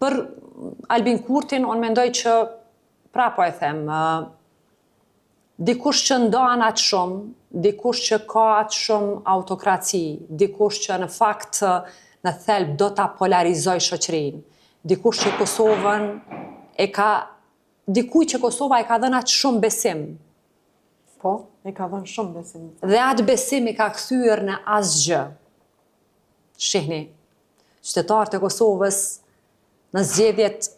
Për Albin Kurtin, unë mendoj që, pra po e them, dikush që ndan aq shumë, dikush që ka aq shumë autokraci, dikush që në fakt në thelb do ta polarizojë shoqërinë, dikush që Kosovën e ka dikujt që Kosova e ka dhënë aq shumë besim. Po, e ka dhënë shumë besim. Dhe atë besim e ka kthyer në asgjë. Shihni, qytetarët e Kosovës në zgjedhjet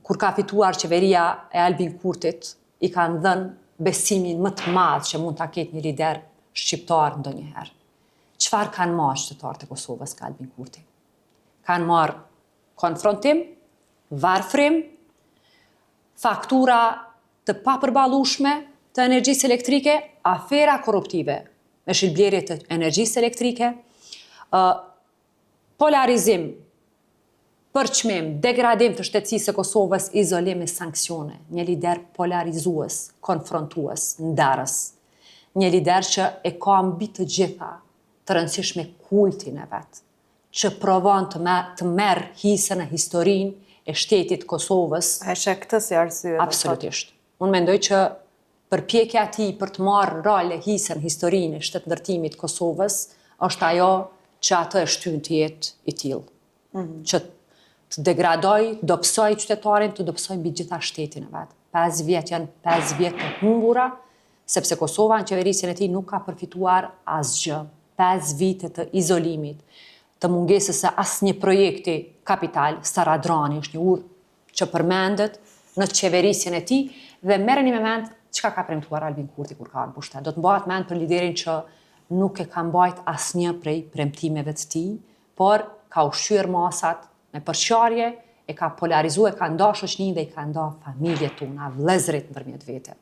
kur ka fituar qeveria e Albin Kurtit, i kanë dhënë besimin më të madh që mund ta ketë një lider shqiptar ndonjëherë. Çfarë kanë marrë qytetarët e Kosovës nga Albin Kurti? Kanë marrë konfrontim, varfrim, faktura të papërballueshme të energjisë elektrike, afera korruptive me shitblerje të energjisë elektrike, polarizim, përçmim, degradim të shtetësisë së Kosovës, izolim e sanksione, një lider polarizues, konfrontues, ndarës, një lider që e ka mbi të gjitha të rëndësishme kultin e vet, që provon të me, të merr hise në historinë e shtetit të Kosovës. A e sheh këtë si arsye? Absolutisht. Unë mendoj që përpjekja e tij për të marrë rol e hise në historinë e shtetndërtimit të Kosovës është ajo që atë e shtyn të jetë i tillë. Mm -hmm. Që të degradojë, të dobësojë qytetarin, të dobësojë mbi gjitha shtetin e vet. 5 vjet janë 5 vjet të humbura, sepse Kosova në qeverisjen e tij nuk ka përfituar asgjë. 5 vite të izolimit, të mungesës së asnjë projekti kapital, Staradrani është një urë që përmendet në qeverisjen e tij dhe merreni me mend çka ka premtuar Albin Kurti kur ka ardhur në pushtet. Do të mbahet mend për liderin që nuk e ka mbajt asnjë prej premtimeve të tij, por ka ushqyer masat me përçarje, e ka polarizu, e ka nda shoqëninë dhe i ka nda familjet tona, vëllezërit ndërmjet vete.